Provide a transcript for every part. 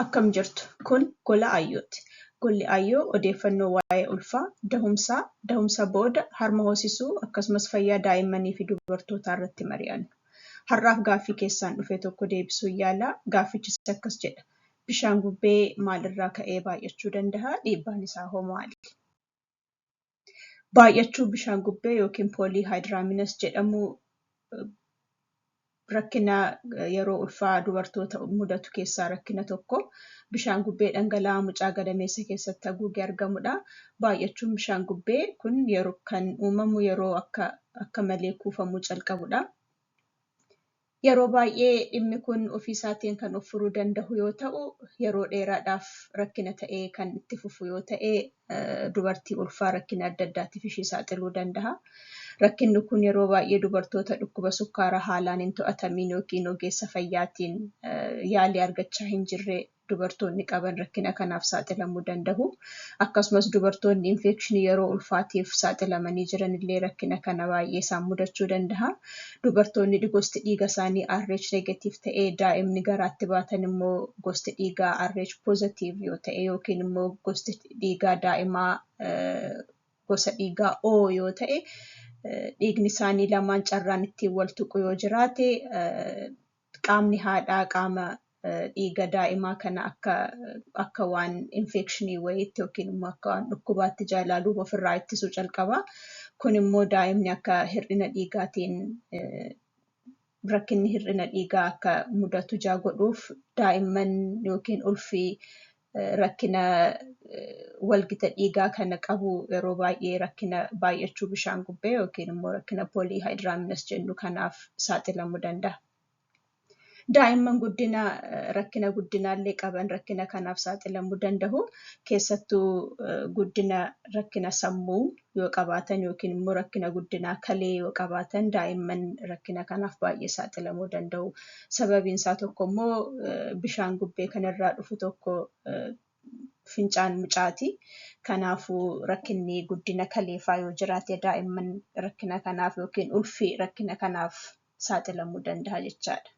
Akkam jirtu? Kun gola Aayyooti. Golli Aayyoo odeeffannoo waa'ee ulfaa, dahumsaa, dahumsa booda, harma hoosisuu akkasumas fayyaa daa'immanii fi dubartootaa irratti mari'annu. Har'aaf gaaffii keessaan dhufe tokko deebisuun yaalaa. Gaaffichis akkas jedha. Bishaan gubbee maalirraa ka'ee baay'achuu danda'a? Dhiibbaan isaa hoo maali? Baay'achuu bishaan gubbee yookiin pooliihaayidiraaminas jedhamu rakkina yeroo ulfaa dubartoota mudatu keessaa rakkina tokko. Bishaan gubbee dhangala'aa mucaa gadameessa keessatti haguugee argamudha. Baay'achuun bishaan gubbee kun yeroo kan uumamu yeroo akka akka malee kuufamuu calqabudha. Yeroo baay'ee dhimmi kun ofiisaatiin kan of furuu danda'u yoo ta'u, yeroo dheeraadhaaf rakkina ta'ee kan itti fufu yoo ta'e, dubartii ulfaa rakkina adda addaatiif ishee saaxiluu danda'a. Rakkinni kun yeroo baay'ee dubartoota dhukkuba sukkaaraa haalaan hin to'atamiin yookiin ogeessa fayyaatiin yaalii argachaa hin jirre dubartoonni qaban rakkina kanaaf saaxilamuu danda'u. Akkasumas dubartoonni infekshinii yeroo ulfaatiif saaxilamanii jiran illee rakkina kana baay'ee isaan mudachuu danda'a. Dubartoonni gosti dhiiga isaanii RH negative ta'ee daa'imni garaatti baatan immoo gosti dhiigaa RH positive yoo ta'e yookiin immoo gosti dhiigaa daa'imaa gosa dhiigaa O yoo ta'e, dhiigni isaanii lamaan carraan ittiin wal tuqu yoo jiraate, qaamni haadhaa qaama dhiiga daa'imaa kana akka akka waan infekshinii wayiitti yookiin immoo akka waan dhukkubaatti ilaaluuf ofirraa ittisuu calqaba. Kun immoo daa'imni akka hir'ina dhiigaatiin, rakkinni hir'ina dhiigaa akka mudatu ijaa godhuuf, daa'imman yookiin ulfi rakkina walgita dhiigaa kana qabu yeroo baay'ee rakkina baay'achuu bishaan gubbee yookiin immoo rakkina pooliihaayidiraaminas jennu kanaaf saaxilamuu danda'a. Daa'imman guddina rakkina guddinaallee qaban rakkina kanaaf saaxilamuu danda'u. Keessattuu guddina rakkina sammuu yoo qabaatan yookiin immoo rakkina guddinaa kalee yoo qabaatan, daa'imman rakkina kanaaf baay'ee saaxilamuu danda'u. Sababiin isaa tokko immoo bishaan gubbee kanarraa dhufu tokko fincaan mucaati. Kanaafuu rakkinni guddina kaleefaa yoo jiraate, daa'imman rakkina kanaaf yookiin ulfi rakkina kanaaf saaxilamuu danda'a jechaadha.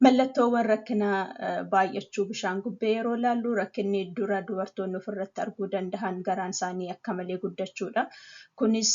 Mallattoowwan rakkina baay'achuu bishaan gubbee yeroo ilaallu, rakkinni dura dubartoonni ofirratti arguu danda'an garaan isaanii akka malee guddachuudha. Kunis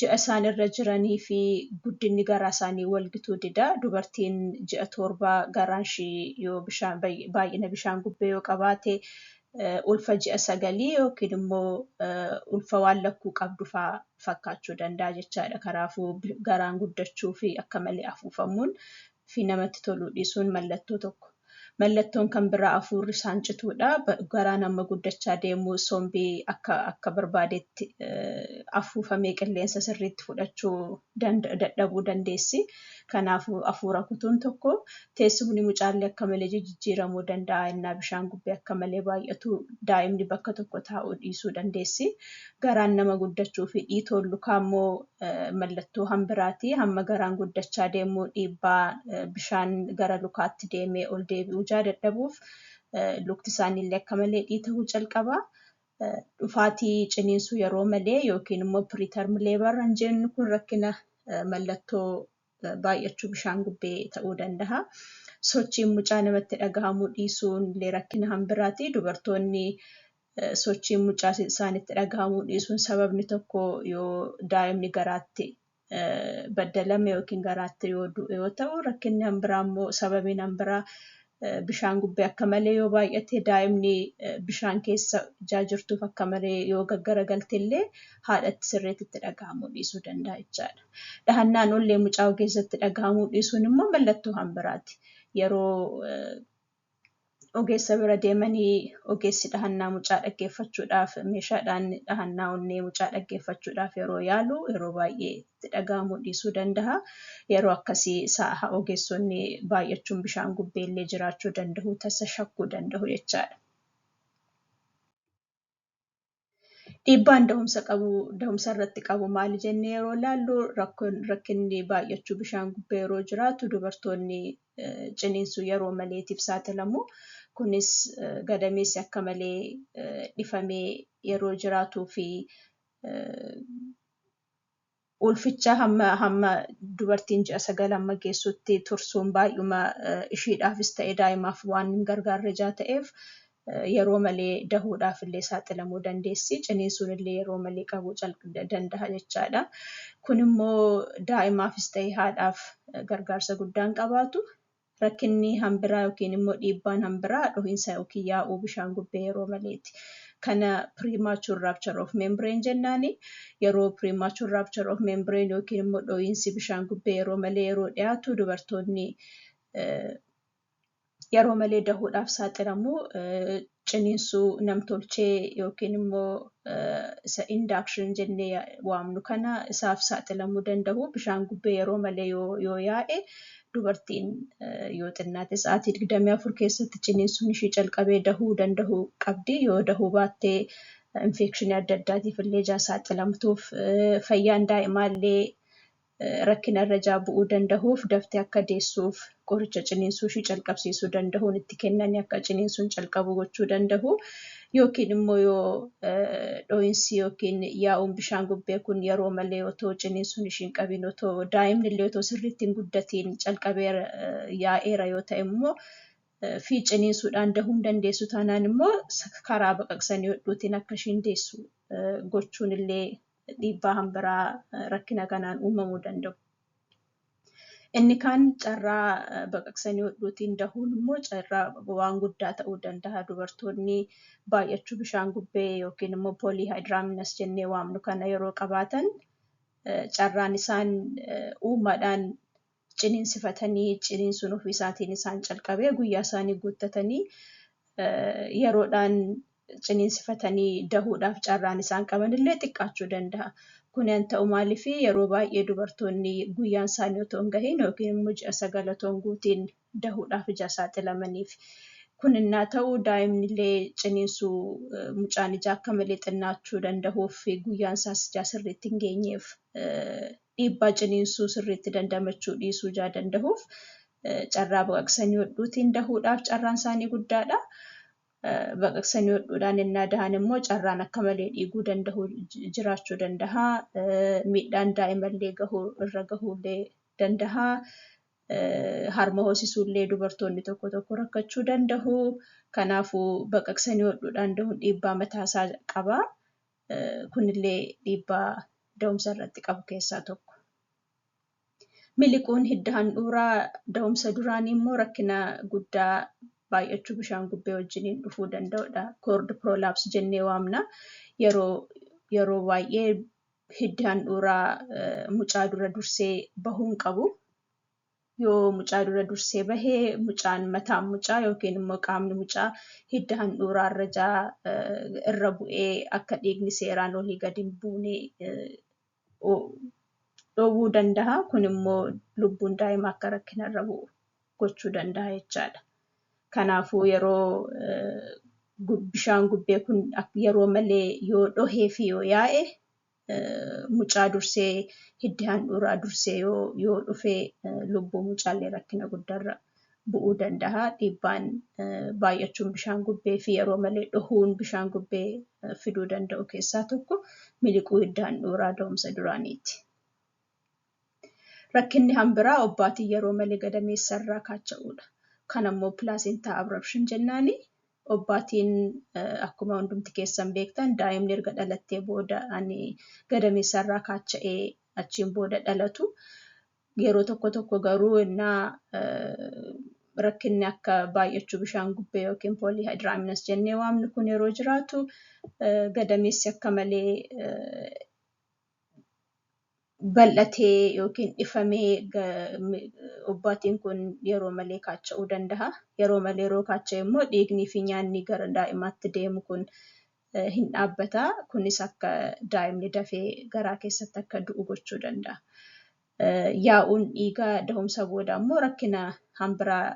ji'a isaan irra jiranii fi guddinni garaa isaanii wal gituu dida. Dubartiin ji'a 7 garaan ishii yoo bishaan baay'ina bishaan gubbee yoo qabaate, ulfa ji'a 9 yookiin immoo ulfa waan lakkuu qabdu fa'aa fakkaachuu danda'a jechaadha. Kanaafuu garaan guddachuu fi akka malee afuufamuun fi namatti toluu dhiisuun mallattoo tokko. Mallattoon kan biraa hafuurri isaan cituudha. Garaan amma guddachaa deemu sombii akka akka barbaadetti afuufamee qilleensa sirriitti fudhachuu dadhabuu dandeessi. Kanaafuu hafuura kutuun tokko. Teessumni mucaallee akka malee jijjiiramuu danda'a. Innaa bishaan gubbee akka malee baay'atu daa'imni bakka tokko taa'uu dhiisuu dandeessi. Garaan nama guddachuu fi dhiitoon lukaa immoo mallattoo hambiraati. Hamma garaan guddachaa deemu dhiibbaa bishaan gara lukaatti deemee ol deebi'uu ijaa dadhabuuf lukti isaaniillee akka malee dhiita'uu calqaba. Dhufaatii ciniinsuu yeroo malee yookiin immoo preterm labor kan jennu kun rakkina mallattoo baay'achuu bishaan gubbee ta'uu danda'a. Sochiin mucaa namatti dhagahamuu dhiisuun illee rakkina hambiraati. Dubartoonni sochiin mucaa isaanitti dhagahamuu dhiisuun sababni tokko yoo daa'imni garaatti baddalame yookiin garaatti yoo du'e yoo ta'u, rakkinni hambiraa immoo, sababiin hambiraa, bishaan gubbee akka malee yoo baay'ate, daa'imni bishaan keessa ijaa jirtuuf akka malee yoo gaggaragalte illee haadhatti sirriitti itti dhagahamuu dhiisuu danda'a jechaadha. Dhahannaan onnee mucaa keessatti dhagahamuu dhiisuun immoo mallattoo hambiraati. Yeroo ogeessa bira deemanii ogeessi dhahannaa mucaa dhaggeeffachuudhaaf, meeshaadhaan dhahannaa onnee mucaa dhaggeeffachuudhaaf yeroo yaalu, yeroo baay'ee itti dhagahamuu dhiisuu danda'a. Yeroo akkasii sa'a ogeessonni baay'achuun bishaan gubbee illee jiraachuu danda'u tasa shakkuu danda'u jechaadha. Dhiibbaan da'umsa qabu da'umsa irratti qabu maali jennee yeroo ilaallu, rakkinni baay'achuu bishaan gubbee yeroo jiraatu dubartoonni ciniinsuu yeroo maleetiif saaxilamu. Kunis gadameessi akka malee dhifamee yeroo jiraatuu fi Ulficha hamma dubartiin ji'a 9 hamma geessutti tursuun baay'uma ishiidhaafis ta'e daa'imaaf waan hin gargaarre ijaa ta'eef yeroo malee dahuudhaaf illee saaxilamuu dandeessi. Ciniinsuun illee yeroo malee qabuu danda'a jechaadha. Kun immoo daa'imaafis ta'e haadhaaf gargaarsa guddaa hin qabaatu. Rakkinni hambiraa yookiin immoo dhiibbaan hambiraa dhohiinsa yookiin yaa'uu bishaan gubbee yeroo maleeti. Kana premature rupture of membrane jennaani. Yeroo premature rupture of membrane yookiin immoo dhohiinsi bishaan gubbee yeroo malee yeroo dhiyaatu, dubartoonni yeroo malee dahuudhaaf saaxilamu. Ciniinsuu namtolchee yookiin immoo isa induction jennee waamnu kana isaaf saaxilamuu danda'u. Bishaan gubbee yeroo malee yoo yaa'e, dubartiin yoo xinnaate sa'aatii 24 keessatti ciniinsuun ishii calqabee dahuu danda'uu qabdi. Yoo dahuu baattee, infekshinii adda addaatiif illee ijaa saaxilamtuuf, fayyaan daa'imaa illee rakkina irra ijaa bu'uu danda'uuf, daftee akka deessuuf qoricha ciniinsuu ishii calqabsiisuu danda'uun itti kennanii akka ciniinsuun calqabu gochuu danda'u. Yookiin immoo yoo dhohiinsi yookiin yaa'uun bishaan gubbee kun yeroo malee otoo ciniinsuun ishii hin qabin, otoo daa'imni illee otoo sirriitti hin guddatiin calqabee yaa'eera yoo ta'e immoo, fi ciniinsuudhaan dahuu hin dandeessu taanaan immoo, karaa baqaqsanii hodhuutiin akka ishiin deessu gochuun illee dhiibbaa hambiraa rakkina kanaan uumamuu danda'u. Inni kaan carraa baqaqsanii hodhuutiin dahuun immoo carraa waan guddaa ta'uu danda'a. Dubartoonni baay'achuu bishaan gubbee yookiin immoo polyhydramnios jennee waamnu kana yeroo qabaatan, carraan isaan uumaadhaan ciniinsifatanii, ciniinsuun ofii isaatiin isaan calqabee, guyyaa isaanii guuttatanii yeroodhaan ciniinsifatanii dahuudhaaf carraan isaan qaban illee xiqqaachuu danda'a. Kun kan ta'u maaliif, yeroo baay'ee dubartoonni guyyaan isaanii otoo hin gahiin yookiin immoo ji'a 9 otoo hin guutiin dahuudhaaf ija saaxilamaniif. Kun innaa ta'u, daa'imni illee ciniinsuu mucaan ija akka malee xinnaachuu danda'uuf, guyyaan isaas ijaa sirriitti hin geenyeef, dhiibbaa ciniinsuu sirriitti dandamachuu dhiisuu ijaa danda'uuf, carraa baqaqsanii hodhuutiin dahuudhaaf carraan isaanii guddaadha. Baqaqsanii hodhuudhaan innaa dahan immoo carraan akka malee dhiiguu danda'u jiraachuu danda'a. Miidhaan daa'imallee gahuu irra gahuullee danda'a. Harma hoosisuullee dubartoonni tokko tokko rakkachuu danda'u. Kanaafuu baqaqsanii hodhuudhaan dahuun dhiibbaa mataasaa qaba. Kunillee dhiibbaa da'umsa irratti qabu keessaa tokko. Miliquun hidda handhuuraa da'umsa duraanii immoo rakkina guddaa baay'achuu bishaan gubbee wajjiniin dhufuu danda'udha. Cord prolapse jennee waamna. Yeroo baay'ee hiddi handhuuraa mucaa dura dursee bahuu hin qabu. Yoo mucaa dura dursee bahee, mucaan mataan mucaa yookiin immoo qaamni mucaa hidda handhuuraa irra jaa irra bu'ee akka dhiigni seeraan olii gadi hin buune dhoowwuu danda'a. Kun immoo lubbuun daa'imaa akka rakkina irra bu'u gochuu danda'a jechaadha. Kanaafuu yeroo bishaan gubbee kun yeroo malee yoo dhohee fi yoo yaa'e, mucaa dursee hiddi handhuuraa dursee yoo dhufe, lubbuu mucaallee rakkina guddaarra bu'uu danda'a. Dhiibbaan baay'achuun bishaan gubbee fi yeroo malee dhohuun bishaan gubbee fiduu danda'u keessaa tokko miliquu hidda handhuuraa da'umsa duraaniiti. Rakkinni hambiraa obbaatiin yeroo malee gadameessa irraa kaacha'uudha. Kan ammoo placenta abruption jennaani. Obbaatiin akkuma hundumti keessan beektan, daa'imni erga dhalattee booda ani gadameessa irraa kaacha'ee achiin booda dhalatu. Yeroo tokko tokko garuu innaa rakkinni akka baay'achuu bishaan gubbee yookiin polyhydramnios jennee waamnu kun yeroo jiraatu, gadameessi akka malee bal'atee yookiin dhifamee obbaatiin kun yeroo malee kaacha'uu danda'a. Yeroo malee yeroo kaacha'e immoo dhiignii fi nyaanni gara daa'imaatti deemu kun hin dhaabbata. Kunis akka daa'imni dafee garaa keessatti akka du'u gochuu danda'a. Yaa'uun dhiigaa da'umsa booda immoo rakkina hambiraa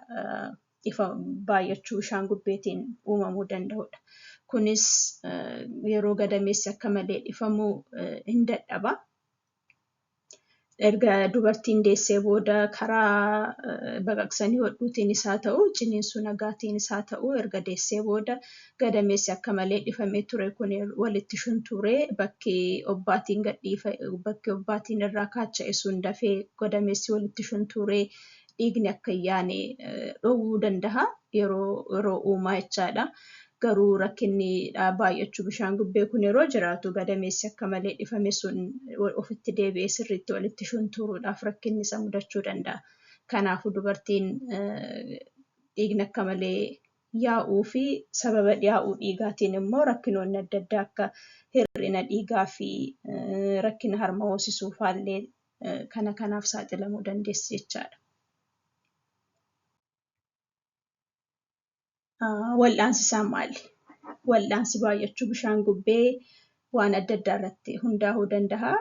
ifa baay'achuu bishaan gubbeetiin uumamuu danda'udha. Kunis yeroo gadameessi akka malee dhifamu hin dadhaba. Erga dubartiin deessee booda karaa baqaqsanii hodhuutiinis haa ta'u, ciniinsuu nagaatiinis haa ta'u, erga deessee booda gadameessi akka malee dhifamee ture kun walitti shuntuuree bakki obbaatiin gadhiifa bakki obbaatiin irraa kaacha'e sun dafee gadameessi walitti shuntuuree dhiigni akka hin yaane dhowwuu danda'a yeroo uumaa jechaadha. Garuu rakkinni baay'achuu bishaan gubbee kun yeroo jiraatu gadameessi akka malee dhifame sun ofitti deebi'ee sirriitti walitti shuntuuruudhaaf rakkinni isa mudachuu danda'a. Kanaafuu dubartiin dhiigni akka malee yaa'uu fi sababa yaa'uu dhiigaatiin immoo rakkinoonni adda addaa akka hir'ina dhiigaa fi rakkina harma hoosisuu faallee kana kanaaf saaxilamuu dandeessi jechaadha. Wal'aansi isaa maali? Wal'aansi baay'achuu bishaan gubbee waan adda addaa irratti hundaa'uu danda'a.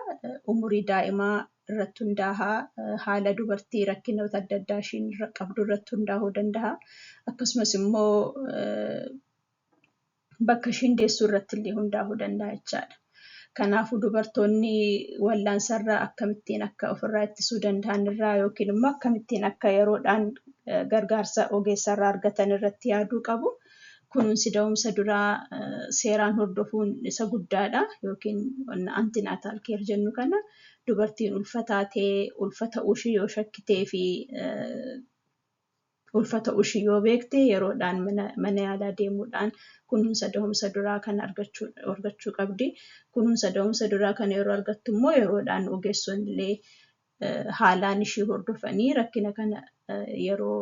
Umurii daa'imaa irratti hundaa'a. Haala dubartii rakkinoota adda addaa ishiin qabdu irratti hundaa'uu danda'a. Akkasumas immoo bakka ishiin deessu irratti illee hundaa'uu danda'a jechaadha. Kanaafuu dubartoonni wal'aansarraa akkamittiin akka ofirraa ittisuu danda'an irraa yookiin immoo akkamittiin akka yeroodhaan gargaarsa ogeessarraa argatan irratti yaaduu qabu. Kunuunsi da'umsa duraa seeraan hordofuun isa guddaadha yookiin antenatal care jennu kana dubartiin ulfa taatee ulfa ta'uu ishee yoo shakkitee fi ulfa ta'uu ishee yoo beekte yeroodhaan mana yaalaa deemuudhaan kunuunsa da'umsa duraa kana argachuu qabdi. Kunuunsa da'umsa duraa kana yeroo argattu immoo yeroodhaan ogeessonni illee haalaan ishee hordofanii rakkina kana yeroo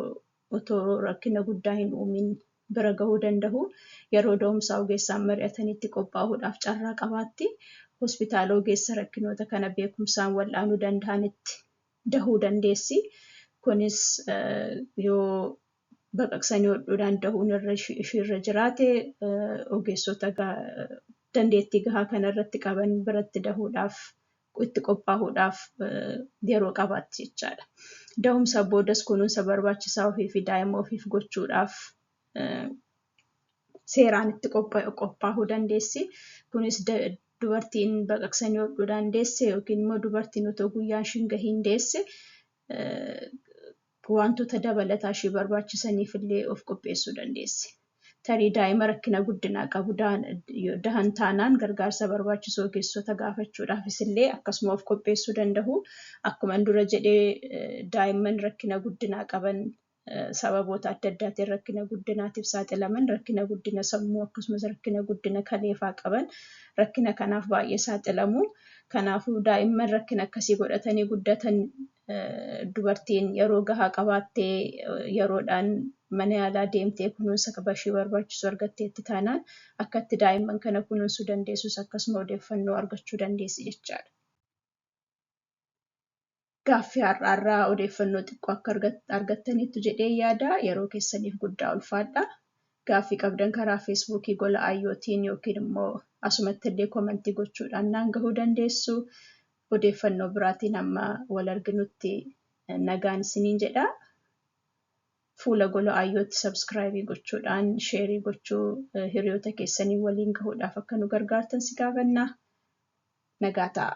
otoo rakkina guddaa hin uumin bira gahuu danda'u. Yeroo da'umsaa ogeessaan mari'atanitti qophaa'uudhaaf carraa qabaatti. Hospitaala ogeessa rakkinoota kana beekumsaan wal'aanuu danda'anitti dahuu dandeessi. Kunis yoo baqaqsanii hodhuudhaan dahuun ishiirra jiraate ogeessota dandeettii gahaa kanarratti qaban biratti dahuudhaaf itti qophaa'uudhaaf yeroo qabaatti jechaadha. Da'umsa boodas kunuunsa barbaachisaa ofii fi daa'ima ofiif gochuudhaaf seeraan itti qophaa'uu dandeessi. Kunis dubartiin baqaqsanii hodhuudhaan deesse yookiin immoo dubartiin otoo guyyaan ishiin gahiin deesse wantoota dabalataa ishee barbaachisaniif illee of qopheessuu dandeessi. Tarii daa'ima rakkina guddinaa qabu dahan taanaan gargaarsa barbaachisu ogeessota gaafachuudhaafis illee akkasuma of qopheessuu danda'u. Akkuma dura jedhee daa'imman rakkina guddinaa qaban sababoota adda addaatiin rakkina guddinaatiif saaxilaman, rakkina guddina sammuu akkasumas rakkina guddina kaleefaa qaban rakkina kanaaf baay'ee saaxilamu. Kanaafuu daa'imman rakkina akkasii godhatanii guddatan dubartiin yeroo gahaa qabaattee yeroodhaan mana yaalaa deemtee kunuunsa ishee barbaachisu argatteetti taanaan akka itti daa'imman kana kunuunsuu dandeessus akkasuma odeeffannoo argachuu dandeessi jechaadha. Gaaffii har'aarraa odeeffannoo xiqqoo akka argattaniittu jedhee yaada. Yeroo keessaniif guddaa ulfaadha. Gaaffii qabdan karaa feesbuukii gola ayyootiin yookiin immoo asumatti illee komentii gochuudhaan naan gahuu dandeessu. Odeeffannoo biraatiin amma wal arginutti nagaan isiniin jedha. Fuula gola ayyootti sabskraayibii gochuudhaan sheerii gochuu hiriyoota keessanii waliin gahuudhaaf akka nu gargaartan si gaafanna. Nagaa ta'a.